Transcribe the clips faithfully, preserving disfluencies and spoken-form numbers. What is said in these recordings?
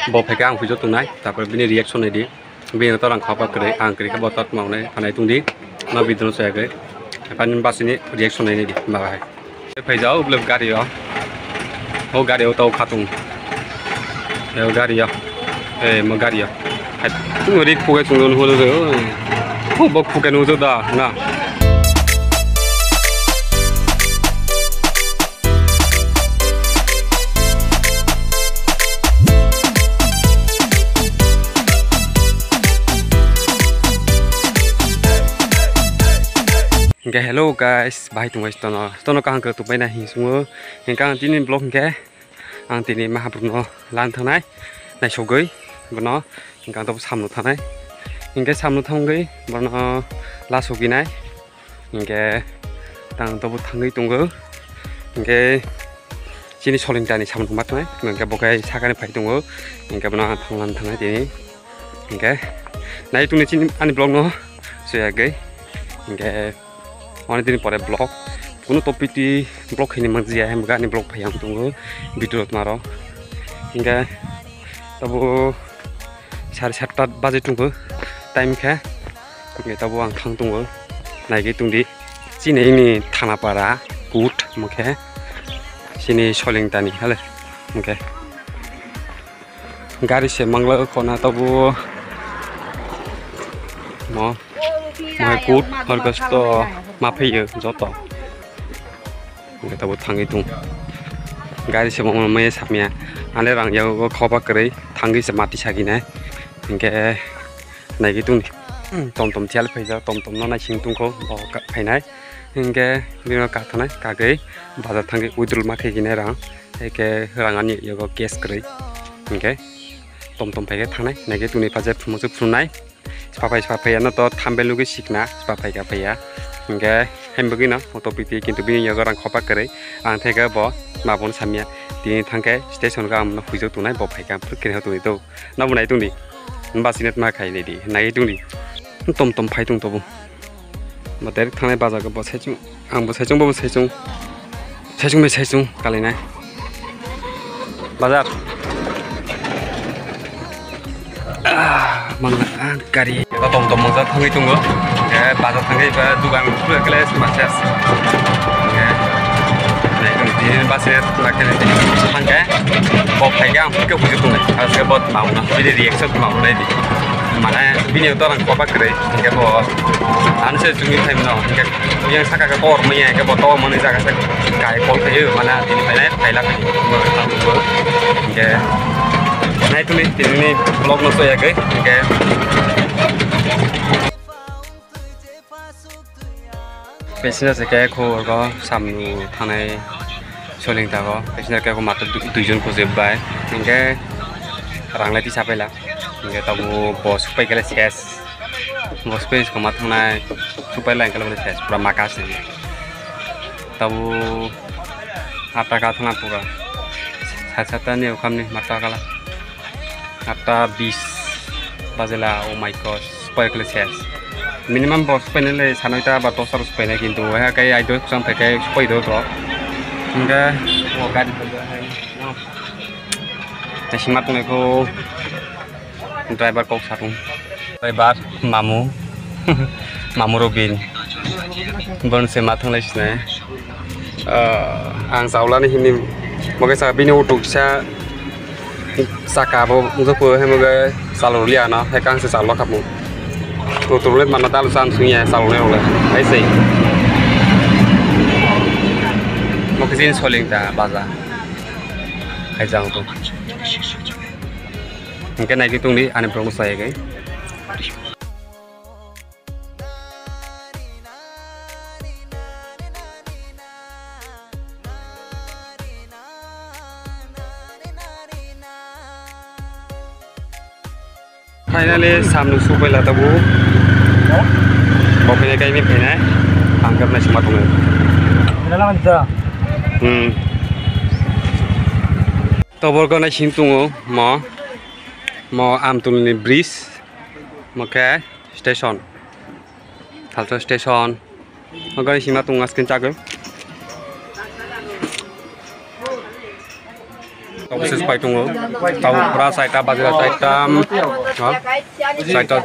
Bo phaikhe ang puijo tongnai, tarpor bini reaction naidi. Bini to rang khapa kwrwi, ang kwrwi khe bo tat mawnai phanai tongdi. No video no soyagwi. Phani basini reaction naidi. Bye bye. Phaijao, uble gari o. O gari o tau khatung. E o gari o. E mo gari o. Hai, tung rik pugai tung don holo de. O bok pugai no da na. Hingke hello guys, bahai tongbai tono, tono kaham khe tongbai na hinsungo. Hingke ang tini vlog hingke ang tini mahaprabhu no lan thangnai, naisogwi bono hingke ang tobo samno thangnai. Hingke samno thangwi bono la soginai. Hingke tang tobo thangwi tongo. Hingke chini solingtani samung tongma tongnai. Hingke bo khe sakani phai tongo. Hingke bono ang thanglan thangnai tini. Hingke nai tongni chini ani vlog no soyagwi. Hingke oni dini pore vlog. Kuno topic twi vlog hini manjiya, hemga ani vlog phai ang tongo. Video tma rok. Hingke tobo sare satta baje tongo time khe. Hingke tobo ang thang tongo, naigwi tongdi. Chini ini Thanapara kut mokhe chini solingtani hale mokhe gari se mangla khona tobo mo mokhe kut horgosto ma phaiyo joto. Hingke tobo thangwi tong gari se mangla maya samya ane rang yago khoba kwrwi thangwi se mati saginai hingke. Naigwi tongdi. Tom tom thiyal phaijak, tom tom no naising tongkho, bo ka-, phainai. Hingke bini ulo kathonai, kagwi bazar thangwi withdrawal ma khe ginai rang. Hingke rang ani yago cash kwrwi. Hingke tom tom phaikhe thangnai, naigwi tongdi phaje phumuchuk phunuknai. Spa phai, spa phai ano to thambel nugwi sikna, spa phai ka phaiya. Hingke hem bwgwi no auto piti kintu bini yago rang khopak kwrwi. Ang theke bo ma bono samya. Tini thangkhe station o ang bono huijak tongnai, bo phaikha phwrwk khe tongdi to. Nabo nai tongdi. Bus ni tma khai nai di. Nai tongdi. Tom tom phai tong tobo. Ba direct thangnai bazar go bo saichung. Ang bo saichung, bo saichung. Saichung bai saichung kalai nai. Bazar. Ah, mangna, ah, gari. Eba tom tom mangsa thangwi tongo. Eh, bazar thangwi ba dugan kule kle se masa. Eh, nai tong di bus ni tma khai nai. Thangkhe. Bo phaikhe ang phwrwk khe huijak tongnai. Aswk bo tma wngna. Bini reaction tma wngnai di. Mane bini to rang kopak kwrwi. Hingke bo ano se chungwi phaimano. Hingke yang saka khe kor manya hingke bo to mani jaga se kai kol khayo. Mane tini phainai phaila khai. Hingke nai tongni tini vlog no soyagwi. Hingke Passenger se khe khorgo samnu thanai soling tago. Passenger khe khorma dui, duijon kuchuk bai. Hingke ranglai tisa paila. Hingke tabuk bo supai kele ses. Bo supai se khorma thangnai supai lai kele ses pura maka se. Tabuk atta ka thangna pura. Sat satta ni okhamni matta kala. Atta bis bajela, oh my God, supai kele ses. Minimum bo supai nai le sa noita ba dosta ro supai nai, kintu hai kai ai do kusam thai kai supai do to. Hingke o gari bai hai no. Naisingma tongnai kho driver kok sa tong. Driver mamu. Mamu Robin. Bon se ma thanglai sinai. Ah, ang chaulani hini moge sa bini auto kisa saka bo wngkha po, hemo khe chalok liya no, hai kang se chalok khamu. Auto le manna dalu chan sungya chalok ne role. Hai sei. Moge jin soling ta baja. Hai jang to. Hingke nai ki tungdi ani bro mo sai ke. Finally, samnu supai la tabuk. Bo phainai kaini phainai. Ang khe naisingma tongo. Hmm. Tobor go naising tongo mo. Mo Amtulni bridge. Mo khe station. Thalsa station. Ogo sima tongo screen chagwi. Tabuk se pai tongo. Tabuk pura saita bajila saita, ha? Saita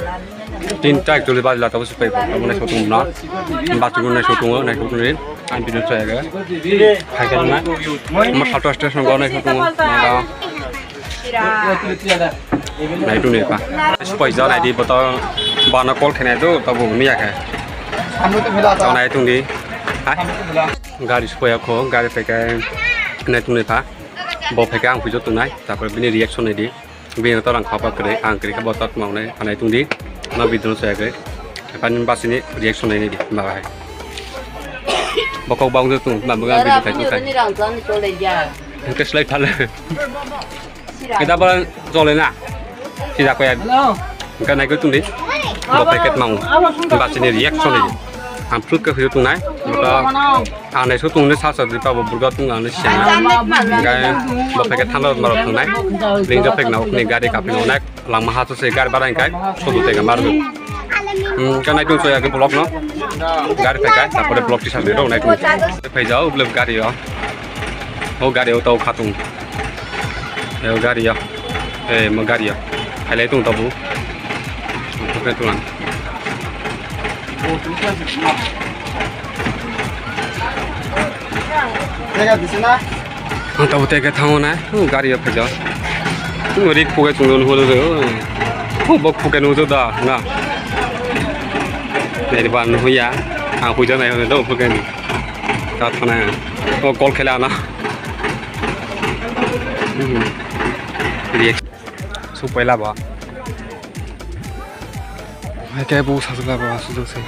tinta actually bajila tabuk se pai tongo. Tabuk nai sotung no. Bachung nai sotung nai sotung ni. Ang bini chaya ga. Hai ka na. Mo salto station go nai sotung. Nai tu ni pa. Pai ja nai di bota bana call khenai do tabuk ni ya khe. Tabuk nai tung di. Hai. Gari se pai ya kho, gari pai ka nai tung ni pa. Bo phaikhe ang puijo tongnai, tarpore bini reaction naidi. Bini to rang khapa kwrwi, ang kwrwi khe bo tat mawnai, anai tongdi. No video no chayagwi. Ephani basini reaction nainai di, ba hai. Bo kok bang tong, ba bwga video khai tong khai. Hwnkhe slai phale. Kita ba jole na. Sida koya. Hwnkhe naigwi tongdi. Bo packet mang. Basini reaction naidi. Ang fruit khe phaiwi tongnai. Bo to Ang nai su tung ni sa sa di pa bo burga tung ang ni siang. Hingkai bo packet thanda marok thang nai. Ring jo pek na ok ni gari kapri no nai. Langma ha se gari bara hingkai. Sodu tega mar. Hmm, ka nai tung soya ke block no. Gari pek kai. Tapore block ti sa de ro nai tung. Pei jao ble gari yo. O gari o tau khatung. Yo gari yo. Eh, mo gari yo. Hai lai tung tabu. Tung tung. Ang tabuk tei khe thango nai, hmm, gari o phaijak. Hmm, rik phukai chwng nw hwnwi rw. Hmm, bok phukai nw da na. Nai ba nw ya. Ang phuja nai hwnwi do phukai ni. Ta thana. O call khela na. Hmm. Rik. Su paila ba. Hai khe bu sajla ba sujak se.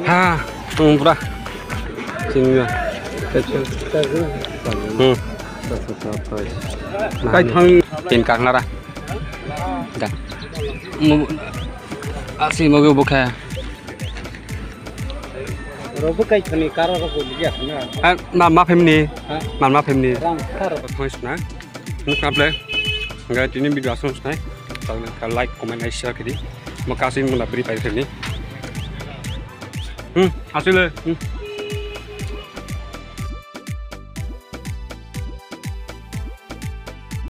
Ha, tung bra. Sing ya. Hmm. Kai thang. Tin kak nara. Da. Mu asi mo bu kha. Robo kai thani kara robo liya na. Ha, ma ma family. Ha? Ma ma family. Rang kara. Thoi sna. Nukna ble. Ga tini video asung sna. Ka like, comment, and share kidi. Mo kasi mo na bri pai thani. Hmm, asile. Hmm.